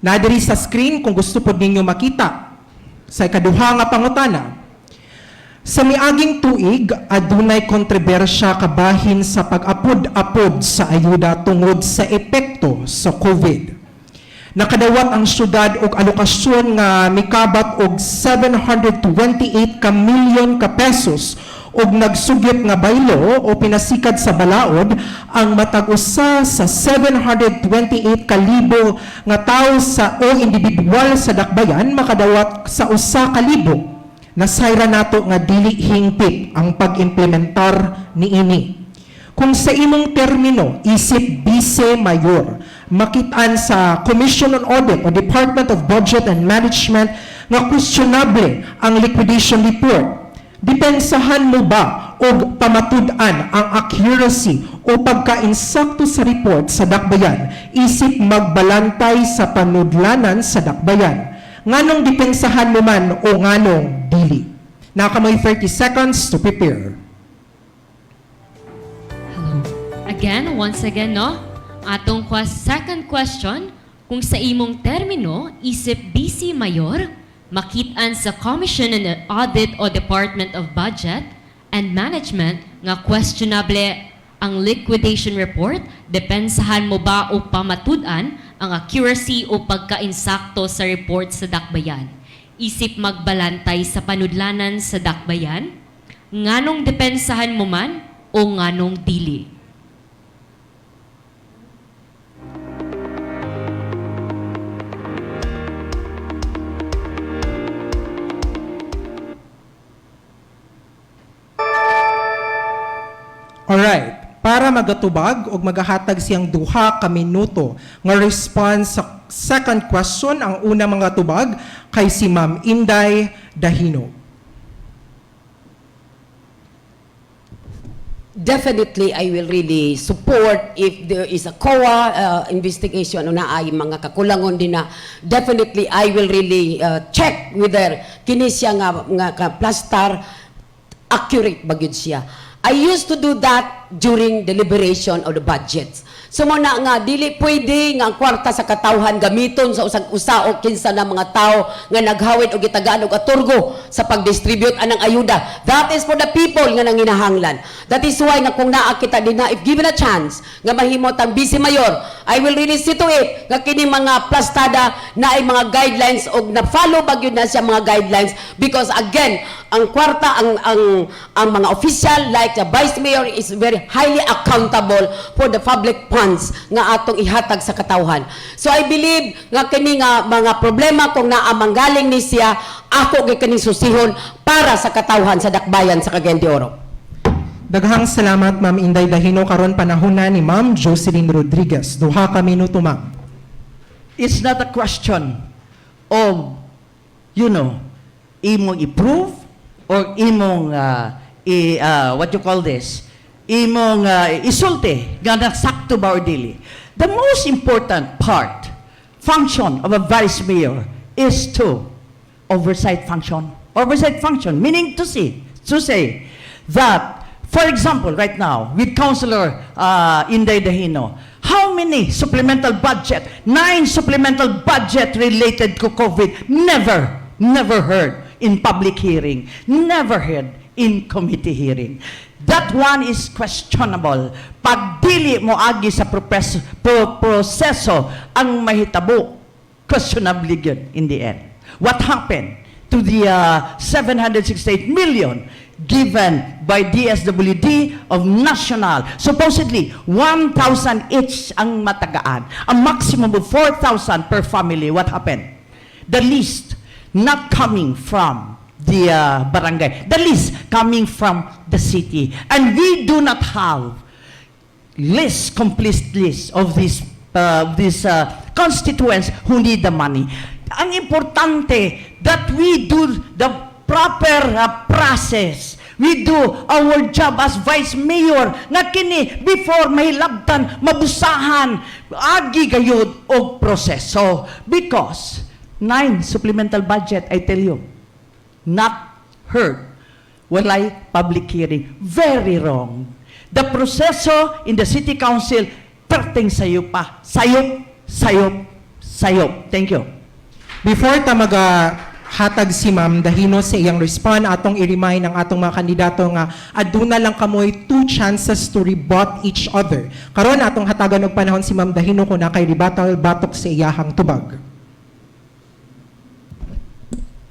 Naa diri sa screen kung gusto pod ninyo makita. Sa ikaduha nga pangutana, sa miaging tuig, adunay kontrobersya kabahin sa pag-apod-apod sa ayuda tungod sa epekto sa COVID. Nakadawat ang syudad og alokasyon nga mikabat og 728 ka milyon ka pesos og nagsugit nga baylo o pinasikad sa balaod ang matag usa sa 728 ka libo nga tawo sa o individual sa Dakbayan makadawat sa 1,000. Nasayra nato nga dili hingpit ang pag-implementar niini. Kung sa imong termino, isip Vice Mayor, makitaan sa Commission on Audit o Department of Budget and Management nga questionable ang liquidation report, depensahan mo ba og pamatud-an ang accuracy o pagka-insakto sa report sa Dakbayan isip magbalantay sa panudlanan sa Dakbayan? Nganong depensahan mo man o nganong dili? Naa kamoy 30 seconds to prepare. Hello. Again, once again, no? Atong second question, kung sa imong termino, isip Vice Mayor, makitaan sa Commission on Audit o Department of Budget and Management nga questionable ang liquidation report, depensahan mo ba o pamatud-an ang accuracy o pagka-insakto sa report sa Dakbayan? Isip magbalantay sa panudlanan sa Dakbayan? Nganong depensahan mo man o nganong dili? Alright. Para magatubag o magahatag siyang 2 ka minuto nga response sa second question, ang una mga tubag kay si Ma'am Inday Dahino. Definitely, I will really support if there is a COA investigation o na ay mga kakulangon din na definitely I will really check whether kini siya nga ka plaster accurate ba gyud siya. I used to do that during deliberation of the budgets. So mo na nga dili pwede nga ang kwarta sa katawhan gamiton sa usag usa o kinsa na mga tao nga naghawid og gitagaan og aturgo sa pagdistribute anang ayuda. That is for the people nga nanginahanglan. That is why nga kung naa kita din na if given a chance nga mahimot ang vice mayor, I will really see to it nga kini mga plastada na ay mga guidelines og na follow ba gyud na siya mga guidelines, because again, ang kwarta, ang mga official like the vice mayor is very highly accountable for the public funds nga atong ihatag sa katawhan. So I believe nga kini nga mga problema, kung naa manggaling ni siya, ako gyud kining susihon para sa katawhan sa Dakbayan sa Cagayan de Oro. Daghang salamat, Ma'am Inday Dahino. Karon panahon na ni Ma'am Jocelyn Rodriguez. 2 ka minuto, ma'am. It's not a question of imong i-prove or imong what you call this, imong isulti nga nasakto ba or dili. The most important part, function of a vice mayor is to oversight function. Oversight function, meaning to say that, for example, right now, with Councilor Inday Dahino, how many supplemental budget, nine supplemental budget related to COVID, never, never heard in public hearing, never heard in committee hearing. That one is questionable. Pag dili mo agi sa proseso ang mahitabo, questionably good in the end. What happened to the 768 million given by DSWD of national? Supposedly, 1,000 each ang matagaan. A maximum of 4,000 per family. What happened? The list not coming from the barangay. The list coming from the city. And we do not have list, complete list of these constituents who need the money. Ang importante that we do the proper process. We do our job as vice mayor nga kini before mahilabtan, mabusahan, agi gayud og proseso, because nine supplemental budget, I tell you, not heard, walay public hearing. Very wrong. The proseso in the city council, perting sayo pa. Sayop, sayop, sayop. Sayop. Thank you. Before ta maga hatag si Ma'am Dahino sa iyang respond, atong i-remind ang atong mga kandidato nga aduna lang kamoy two chances to rebut each other. Karon, atong hatagan og panahon si Ma'am Dahino kung naa kay rebuttal batok sa iyahang tubag.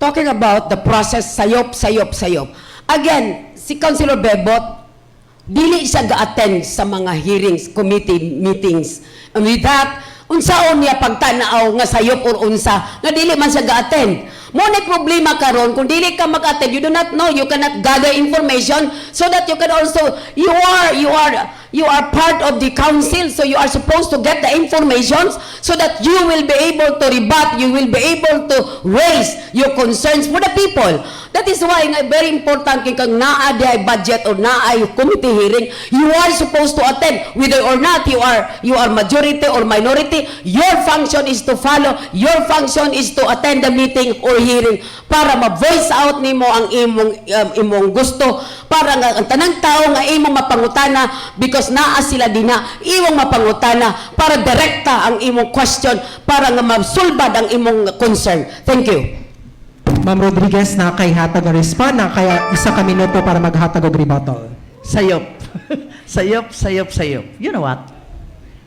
Talking about the process, sayop, sayop, sayop. Again, si Councilor Bebot, dili siya ga-attend sa mga hearings, committee meetings. And with that, unsaon niya pagtanaw nga sayop or unsa, nga dili man siya ga-attend? Mao na problema karon, kung dili ka mag-attend, you do not know, you cannot gather information so that you can also, you are part of the council, so you are supposed to get the information so that you will be able to rebut, you will be able to raise your concerns for the people. That is why nga very important kay kang naa diay budget or naay committee hearing, you are supposed to attend whether or not you are majority or minority. Your function is to follow, your function is to attend the meeting or hearing para ma-voice out nimo ang imong gusto, para nga ang tanang tao nga imong mapangutana, because naa sila dina, imong mapangutana para direkta ang imong question, para nga masulbad ang imong concern. Thank you. Ma'am Rodriguez, naa kay hatag nga respond, naa kay 1 ka minuto para maghatag og rebuttal. Sayop. Sayop, sayop, sayop. You know what?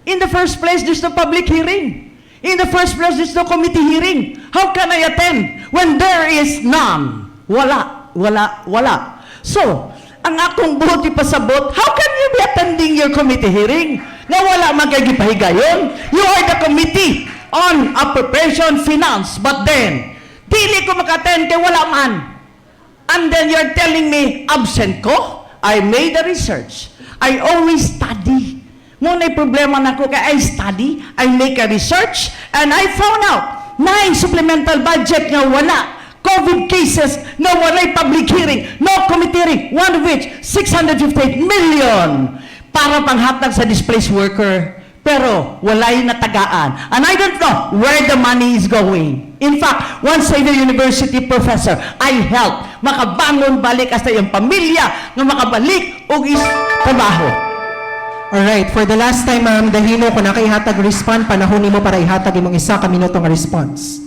In the first place, there's no public hearing. In the first place, there's no committee hearing. How can I attend when there is none? Wala, wala, wala. So, ang akong buot ipasabot, how can you be attending your committee hearing nga wala man kay gipahigayon? You are the Committee on Appropriation Finance. But then, dili ko maka-attend kay wala man. And then you're telling me, absent ko? I made a research. I always study. Mao na problema nako kay I study, I make a research, and I found out nine supplemental budget nga wala. COVID cases nga walay public hearing, no committee hearing, one of which 658 million para panghatag sa displaced worker. Pero walay natagaan. And I don't know where the money is going. In fact, one Xavier University professor, I helped makabangon balik hasta iyang pamilya nga makabalik og is trabaho. Alright, for the last time, Ma'am Dahino, kung naa kay hatag respond, panahon nimo para ihatag imong 1 ka minuto nga response.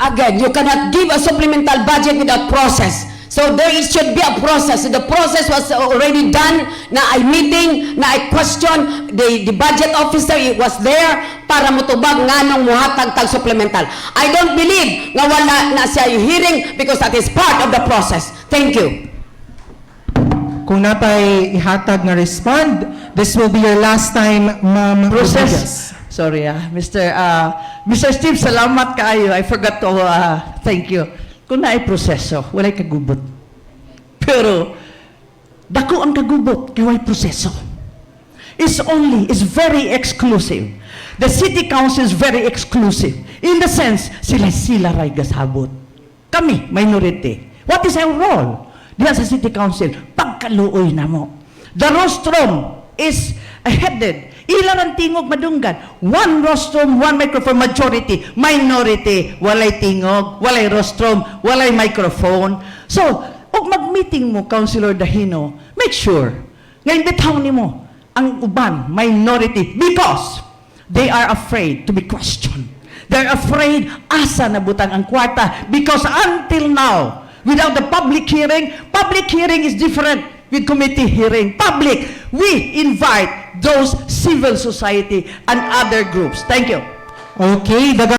Again, you cannot give a supplemental budget without process. So there is, should be a process. The process was already done naay meeting, naay question, the budget officer, it was there para mutubag nganong muhatag tag supplemental. I don't believe nga wala na siya hearing because that is part of the process. Thank you. Kung naa pay ihatag nga respond, this will be your last time, Ma'am Rodriguez. Process. Sorry ah, Mr. Steve, salamat kaayo. I forgot to thank you. Kung naay proseso, walay kagubot. Pero dako ang kagubot kay walay proseso. It's very exclusive. The city council is very exclusive. In the sense, sila-sila ray gasabot. Kami, minority. What is our role diha sa city council? Pagkaluoy namo. The rostrum is headed. Ila ang tingog madunggan. One rostrum, one microphone, majority. Minority, walay tingog, walay rostrum, walay microphone. So, og mag-meeting mo, Councilor Dahino, make sure nga imbitaw nimo ang uban, minority, because they are afraid to be questioned. They're afraid asa nabutang ang kwarta because until now, without the public hearing is different with committee hearing. Public, we invite those civil society and other groups. Thank you. Okay, daghang